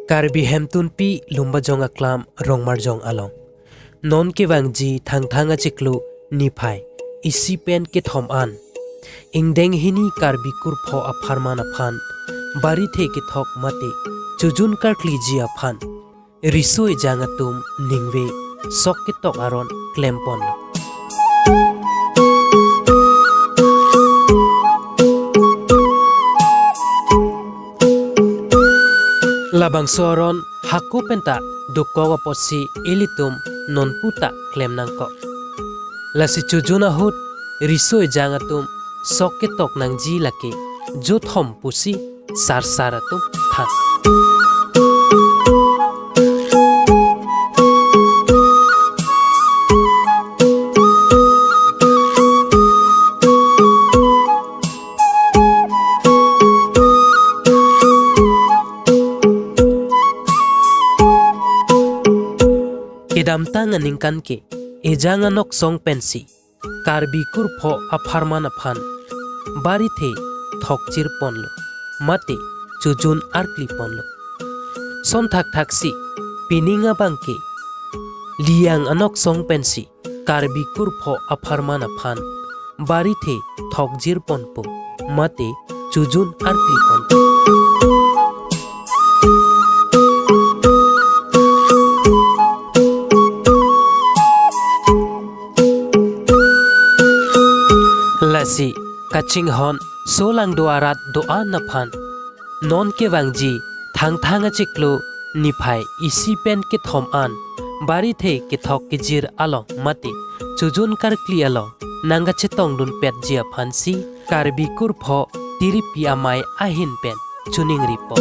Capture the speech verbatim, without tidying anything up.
Karbi Hemtunpi Lumbajong Aklam Rongmarjong along. Non kevangji Thangthang achiklo niphai isi pen kethom an, ingdeng hini Karbi kurpho apharman aphan barithe kethok mate chojun karkliji aphan riso ejang atum ningve sok ketok aron klemponlo. Labangso aron hako penta dokok apotsi ilitum nonputa klem nangkok. Lasi chojun ahut riso ejang atum sok ketok nangji lake jothom pusi sarsar atum than. Kedamtang aningkan ke ejang anoksong pensi Karbi kurpho apharman aphan barithe thokjirponlo mate chojun arkliponlo. Sonthak thaksi pining abangke Liyang anoksong pensi Karbi kurpho apharman aphan barithe thokjirponpo mate chojun arklipon. Lasi kachinghon solangdo arat do-an aphan non kevangji Thangthang achiklo niphai isi pen kethom an barithe kethok kejir along mate chojun karkli along nangkachetongdunpetji aphansi Karbi kurpho Tiripi Amei ahin pen choningripo.